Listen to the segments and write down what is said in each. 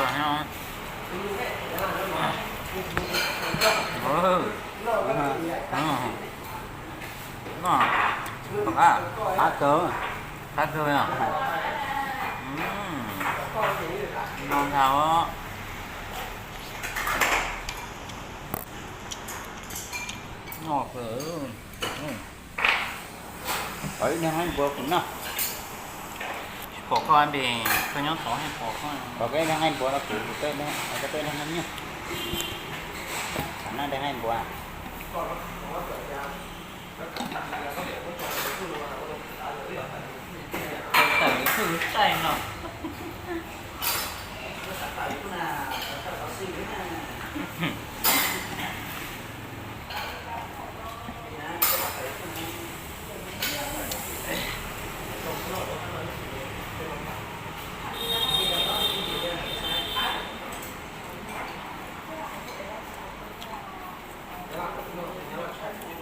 No, no, qab kawg, qab kawg. No ntag. No kawg. Pom ib leeg nqaij npua kuv noj. Pom koj npe, koj nyob tod pom koj. Pom koj ib leeg nqaij npua no kuv, kuv koj ib leeg nqaij nyuj. Noj ib leeg nqaij npua. Tawm tus saib no.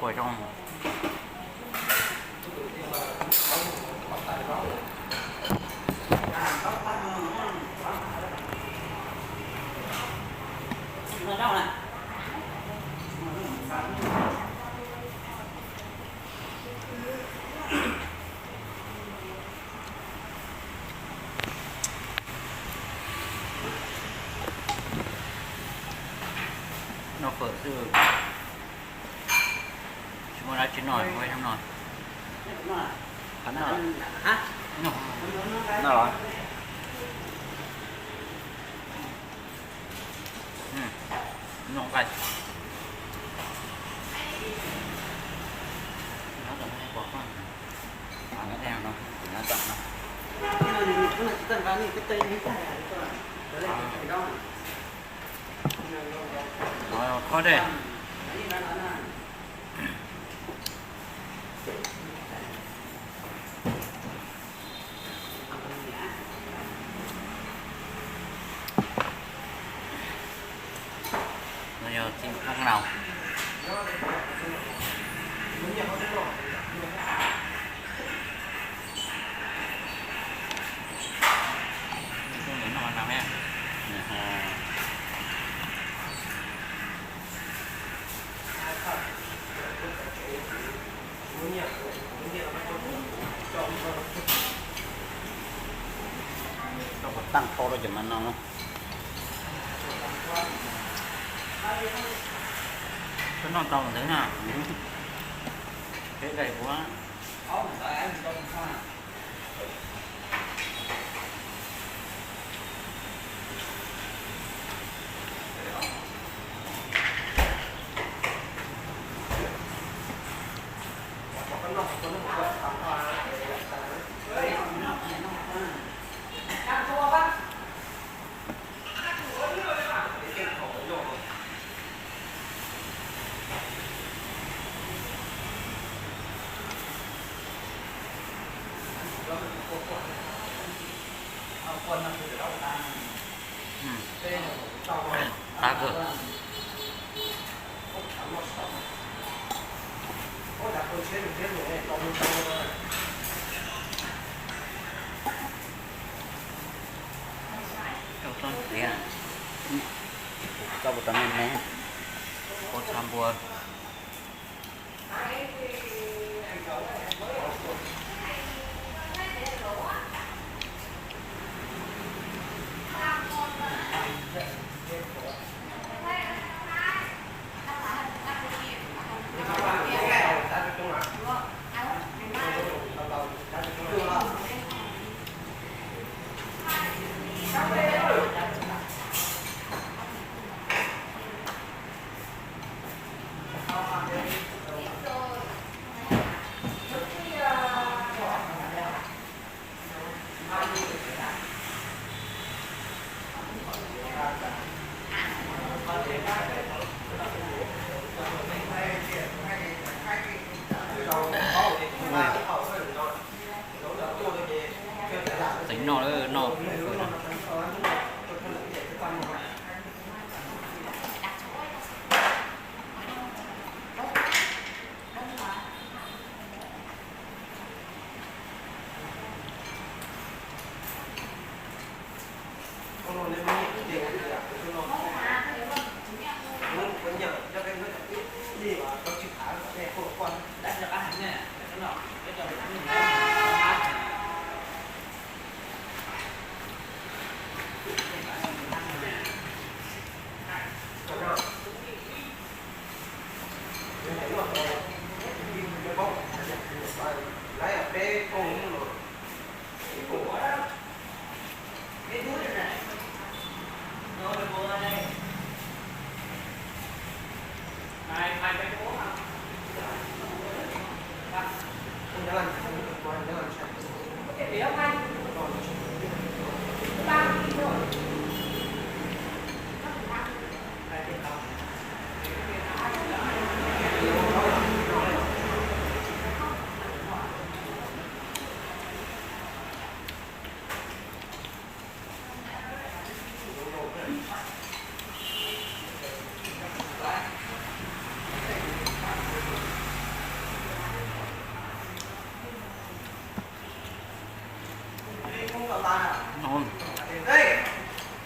Ua zoo. Noj fawm xwb, tsis muaj dab tsi noj, ua ib hnub no. Noj los? Noj nqaij. Qhov dej. No yog txiv poob no. Tau kom tag nrho rau cov mas no. Koj noj tau ntawd na. Peb daim ua. Qab kawg. Tau txhob ntxiv, tau puas tau me me, ua txha npua.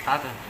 Tab tus.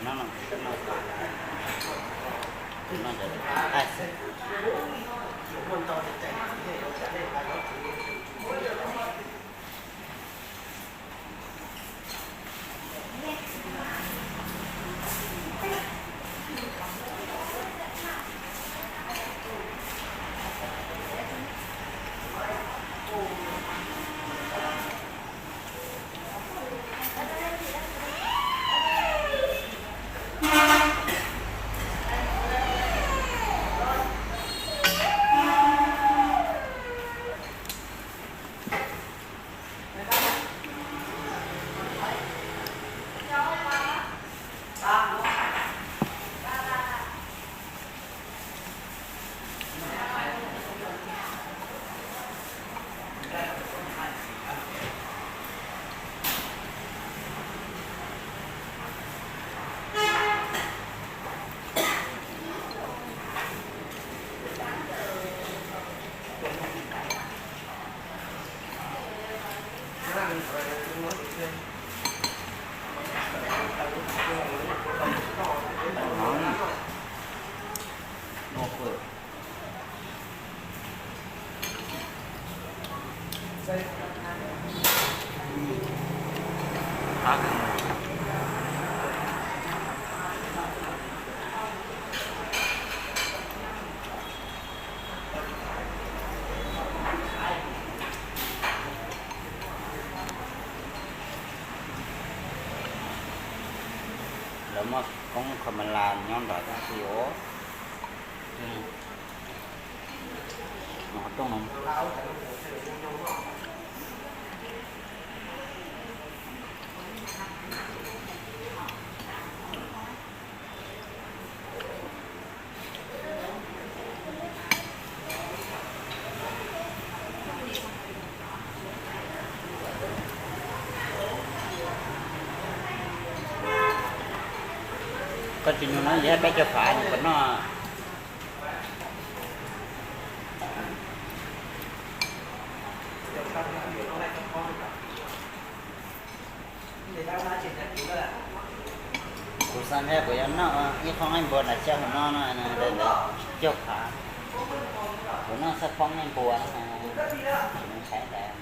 No, no. Koob kho ma las nyob nrad tab sis os. Qhov rooj no. Koj tsis nug no yog peb caug phav nws puas noj. Kuv xav nrhiav kuv yuav noj ib qho nqaij npua nram tsiaj hauv no no, caug phav. Kuv noj txog poob nqaij npua no, kuv saib ntawd.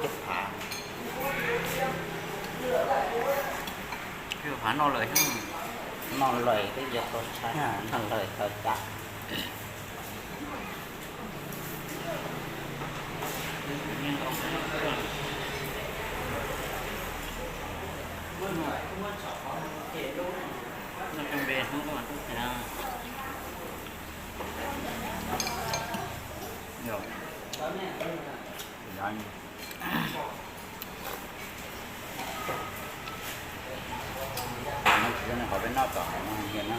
Caug phav. Caug phav noj lawm, noj lawm twb yog tau tshaib, noj lawm tau tshaib. Qhov peb noj tom no na.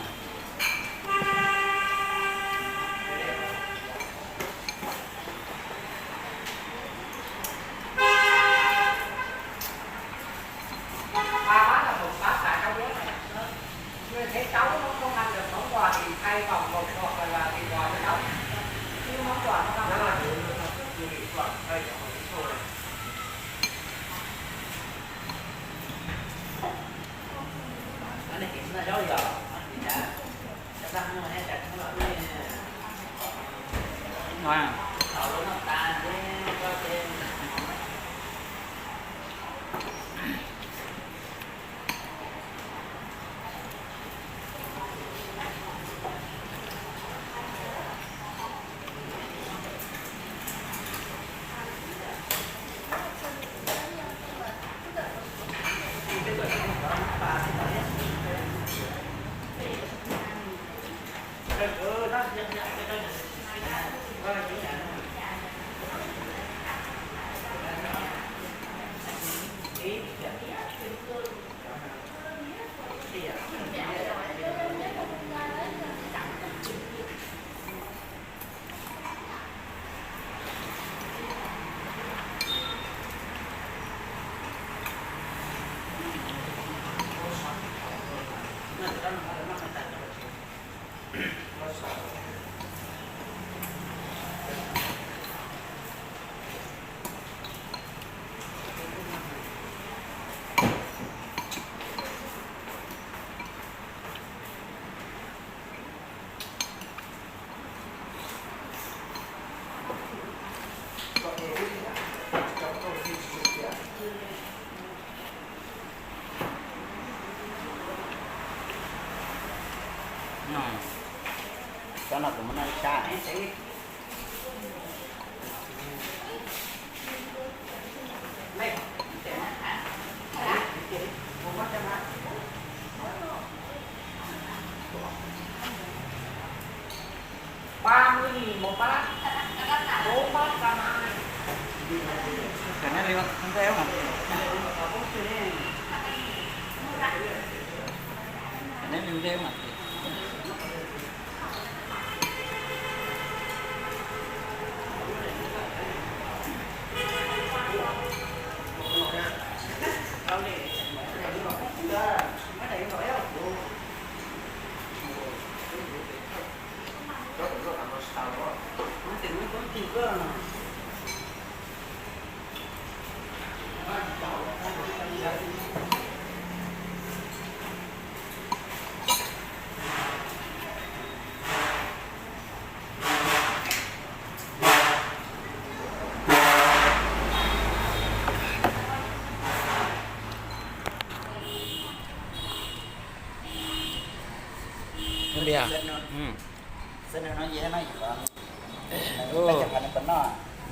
Tsob no kuv muab noj ib sab.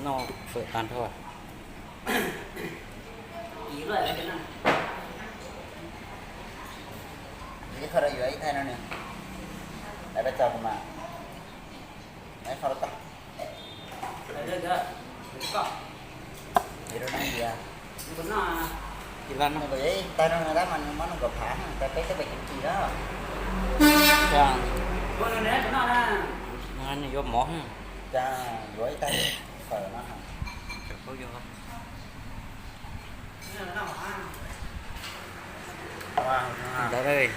Noj fawm tag nrho. Ib qho rau yuav ib thaj no nws. Lawv peb txog kuv mas, ib qho rau koj. Ib rau no tias, ib tag no tab mas nws muab nws kaum phav, tag peb teb pes ceev kis na. Nws yuav mov. Cas yuav ib tag, tawm no. Ntawd,